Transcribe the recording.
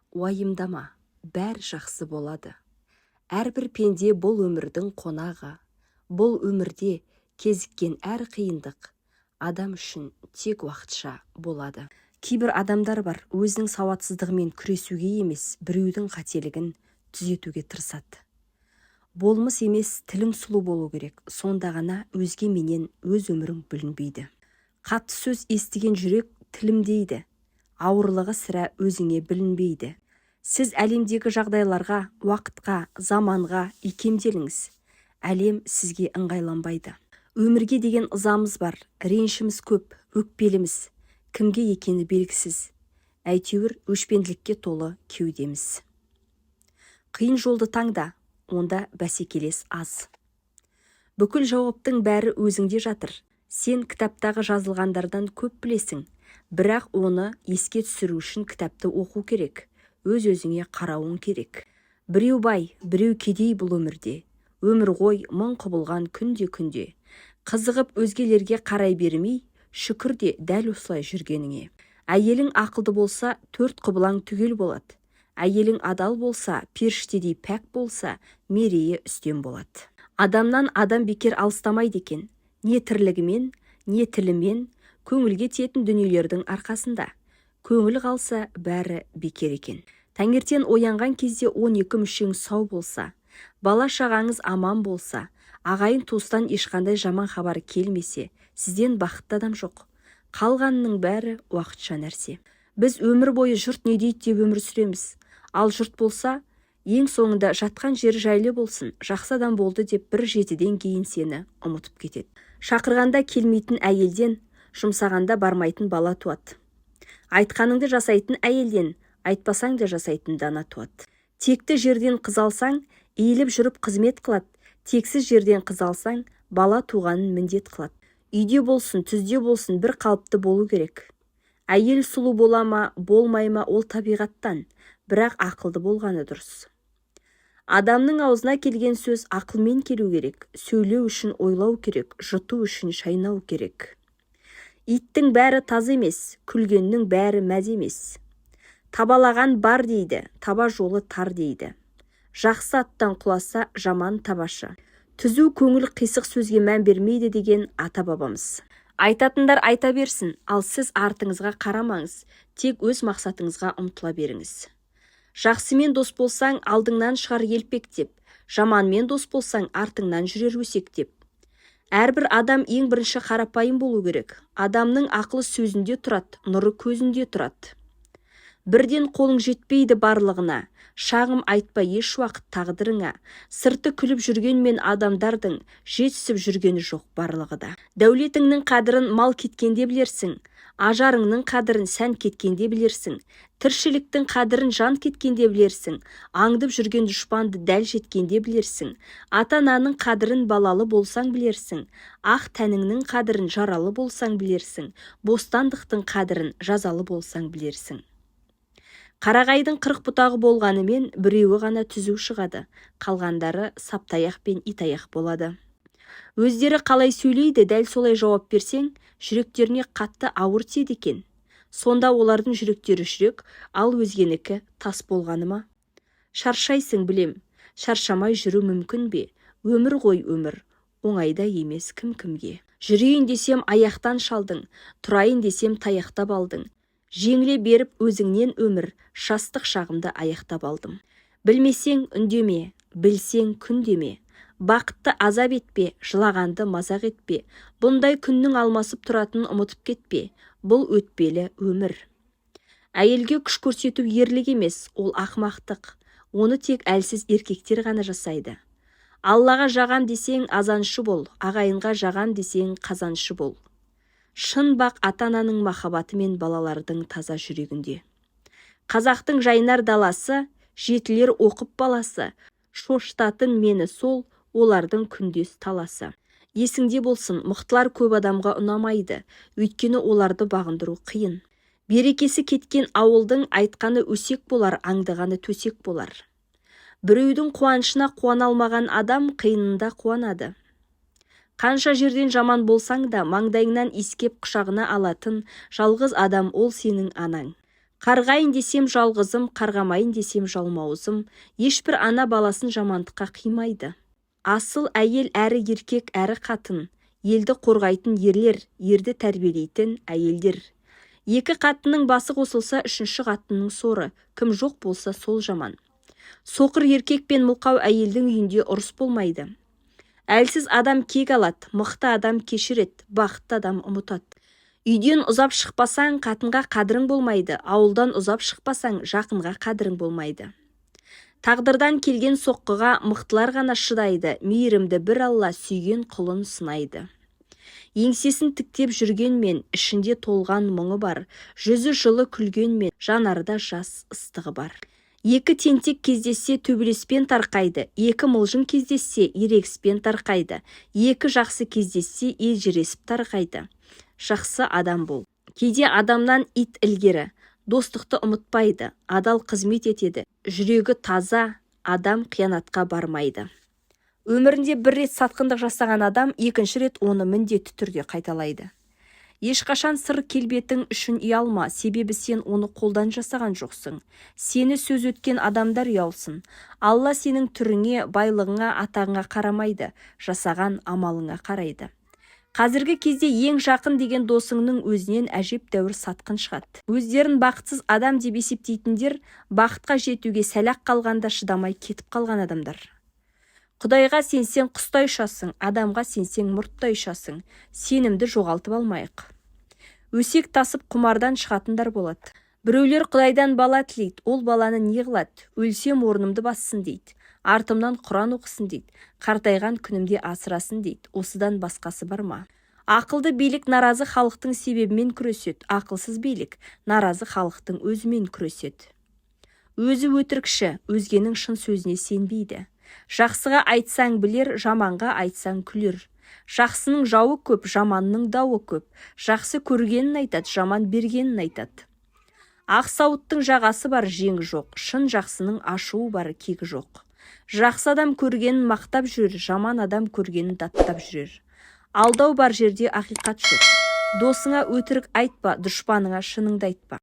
Уайымдама, бәрі жақсы болады. Әрбір пенде бұл өмірдің қонағы. Бұл өмірде кезіккен әр қиындық адам үшін тек уақытша болады. Кейбір адамдар бар, өзінің сауатсыздығымен күресуге емес, біреудің қателігін түзетуге тырысады. Болмыс емес, тілің сұлу болу керек, сонда ғана өзге менен өз өмірің бүлінбейді. Қатты сөз естіген жүрек тілімдейді, ауырлығы сірә өзіңе білінбейді. Сіз әлемдегі жағдайларға, уақытқа, заманға икемделіңіз. Әлем сізге ыңғайланбайды. Өмірге деген ызамыз бар, ренішіміз көп, өкпеліміз. Кімге екені белгісіз. Әйтеуір өшпенділікке толы кеудеміз. Қиын жолды таңда, онда бәсекелес аз. Бүкіл жауаптың бәрі өзіңде жатыр. Сен кітаптағы жазылғандардан көп білесің, бірақ оны еске түсіру үшін кітапты оқу керек, өз-өзіңе қарауың керек. Біреу бай, біреу кедей бұл өмірде. Өмір ғой мың құбылған күнде-күнде. Қызығып өзгелерге қарай бермей, шүкір де дәл осылай жүргеніңе. Әйелің ақылды болса, төрт құбылаң түгел болады. Әйелің адал болса, періштедей пәк болса, мерейі үстем болады. Адамнан адам бекер алыстамайды екен. Не тірлігімен, не тілімен, көңілге тиетін дүниелердің арқасында. Көңіл қалса, бәрі бекер екен. Таңертең оянған кезде 12 мүшең сау болса, бала-шағаңыз аман болса, ағайын туыстан ешқандай жаман хабар келмесе, сізден бақытты адам жоқ. Қалғанының бәрі уақытша нәрсе. Біз өмір бойы жұрт не дейді деп өмір сүреміз. Ал жұрт болса, ең соңында жатқан жері жайлы болсын, жақсы адам болды деп бір жетіден кейін сені ұмытып кетеді. Шақырғанда келмейтін әйелден, жұмсағанда бармайтын бала туады. Айтқаныңды жасайтын әйелден, айтпасаң да жасайтын дана туады. Текті жерден қыз алсаң, иіліп жүріп қызмет қылады. Тексіз жерден қыз алсаң, бала туғанын міндет қылады. Үйде болсын, түзде болсын, бір қалыпты болу керек. Әйел сұлу бола ма, болмай ма, ол табиғаттан, бірақ ақылды болғаны дұрыс. Адамның аузына келген сөз ақылмен келу керек, сөйлеу үшін ойлау керек, жұту үшін шайнау керек. Иттің бәрі таз емес, күлгеннің бәрі мәз емес. Табалаған бар дейді, таба жолы тар дейді. Жақсы аттан құласа, жаман табашы. Түзу көңіл қисық сөзге мән бермейді деген ата-бабамыз. Айтатындар айта берсін, ал сіз артыңызға қарамаңыз, тек өз мақсатыңызға ұмтыла беріңіз. Жақсымен дос болсаң, алдыңнан шығар елпектеп, жаманмен дос болсаң, артыңнан жүрер өсектеп. Әрбір адам ең бірінші қарапайым болу керек. Адамның ақылы сөзінде тұрады, нұры көзінде тұрады. Бірден қолың жетпейді барлығына, шағым айтпа еш уақыт тағдырыңа. Сырты күліп жүргенмен адамдардың жетісіп жүргені жоқ барлығы да. Дәулетіңнің қадірін мал кеткенде білерсің, ажарыңның қадірін сән кеткенде білерсің, тіршіліктің қадірін жан кеткенде білерсің, аңдып жүрген дұшпанды дәл жеткенде білерсің, ата-ананың қадірін балалы болсаң білерсің, ақ тәніңнің қадірін жаралы болсаң білерсің, бостандықтың қадірін жазалы болсаң білерсің. Қарағайдың 40 бұтағы болғанымен біреуі ғана түзу шығады, қалғандары саптаяқ пен итаяқ болады. Өздері қалай сөйлейді, дәл солай жауап берсең, жүректеріне қатты ауыр тиеді екен. Сонда олардың жүректері жүрек, ал өзгенікі тас болғаны ма? Шаршайсың білем, шаршамай жүру мүмкін бе? Өмір ғой өмір, оңайда емес кім-кімге. Жүрейін десем аяқтан шалдың, тұрайын десем таяқтап алдың. Жеңіле беріп өзіңнен өмір, жастық шағымды аяқтап алдым. Білмесең үндеме, білсең күндеме. Бақытты азап етпе, жылағанды мазақ етпе. Бұндай күннің алмасып тұратынын ұмытып кетпе. Бұл өтпелі өмір. Әйелге күш көрсету ерлік емес, ол ақымақтық. Оны тек әлсіз еркектер ғана жасайды. Аллаға жағам десең азаншы бол, ағайынға жағам десең қазаншы бол. Шын бақ ата-ананың махаббаты мен балалардың таза жүрегінде. Қазақтың жайнар даласы, жетілер оқып баласы, шошытатын мені сол, олардың күндес таласы. Есіңде болсын, мықтылар көп адамға ұнамайды, өйткені оларды бағындыру қиын. Берекесі кеткен ауылдың айтқаны өсек болар, аңдығаны төсек болар. Біреудің қуанышына қуана алмаған адам қиынында қуанады. Қанша жерден жаман болсаң да, маңдайыңнан иіскеп құшағына алатын жалғыз адам ол сенің анаң. Қарғайын десем жалғызым, қарғамайын десем жалмауызым. Ешбір ана баласын жамандыққа қимайды. Асыл әйел әрі еркек, әрі қатын. Елді қорғайтын ерлер, ерді тәрбиелейтін әйелдер. Екі қатынның басы қосылса, үшінші қатынның соры. Кім жоқ болса, сол жаман. Соқыр еркек пен мылқау әйелдің үйінде ұрыс болмайды. Әлсіз адам кек алады, мықты адам кешіреді, бақытты адам ұмытады. Үйден ұзап шықпасаң, қатынға қадірің болмайды, ауылдан ұзап шықпасаң, жақынға қадірің болмайды. Тағдырдан келген соққыға мықтылар ғана шыдайды, мейірімді бір Алла сүйген құлын сынайды. Еңсесін тіктеп жүргенмен, ішінде толған мұңы бар, жүзі жылы күлгенмен, жанарда жас ыстығы бар. Екі тентек кездессе, төбелеспен тарқайды, екі мылжың кездессе, ерегіспен тарқайды, екі жақсы кездессе, елжіресіп тарқайды. Жақсы адам бол. Кейде адамнан ит ілгері. Достықты ұмытпайды, адал қызмет етеді, жүрегі таза адам қиянатқа бармайды. Өмірінде бір рет сатқындық жасаған адам екінші рет оны міндетті түрде қайталайды. Ешқашан сыр келбетің үшін ұялма, себебі сен оны қолдан жасаған жоқсың. Сені сөз өткен адамдар ұялсын. Алла сенің түріңе, байлығыңа, атағыңа қарамайды, жасаған амалыңа қарайды. Қазіргі кезде ең жақын деген досыңның өзінен әжептәуір сатқын шығады. Өздерін бақытсыз адам деп есептейтіндер бақытқа жетуге сәл-ақ қалғанда шыдамай кетіп қалған адамдар. Құдайға сенсең құстай ұшасың, адамға сенсең мұрттай ұшасың. Сенімді жоғалтып алмайық. Өсек тасып құмардан шығатындар болады. Біреулер Құдайдан бала тілейді, ол баланы не қылады? Өлсем орнымды бассын дейді. Артымнан Құран оқысын дейді. Қартайған күнімде асырасын дейді. Осыдан басқасы бар ма? Ақылды билік наразы халықтың себебімен күреседі. Ақылсыз билік наразы халықтың өзімен күреседі. Өзі өтірікші, өзгенің шын сөзіне сенбейді. Жақсыға айтсаң білер, жаманға айтсаң күлер. Жақсының жауы көп, жаманның дауы көп. Жақсы көргенін айтады, жаман бергенін айтады. Ақ сауыттың жағасы бар, жеңі жоқ. Шын жақсының ашуы бар, кегі жоқ. Жақсы адам көргенін мақтап жүрер, жаман адам көргенін даттап жүрер. Алдау бар жерде ақиқат жоқ. Досыңа өтірік айтпа, дұшпаныңа шыныңды айтпа.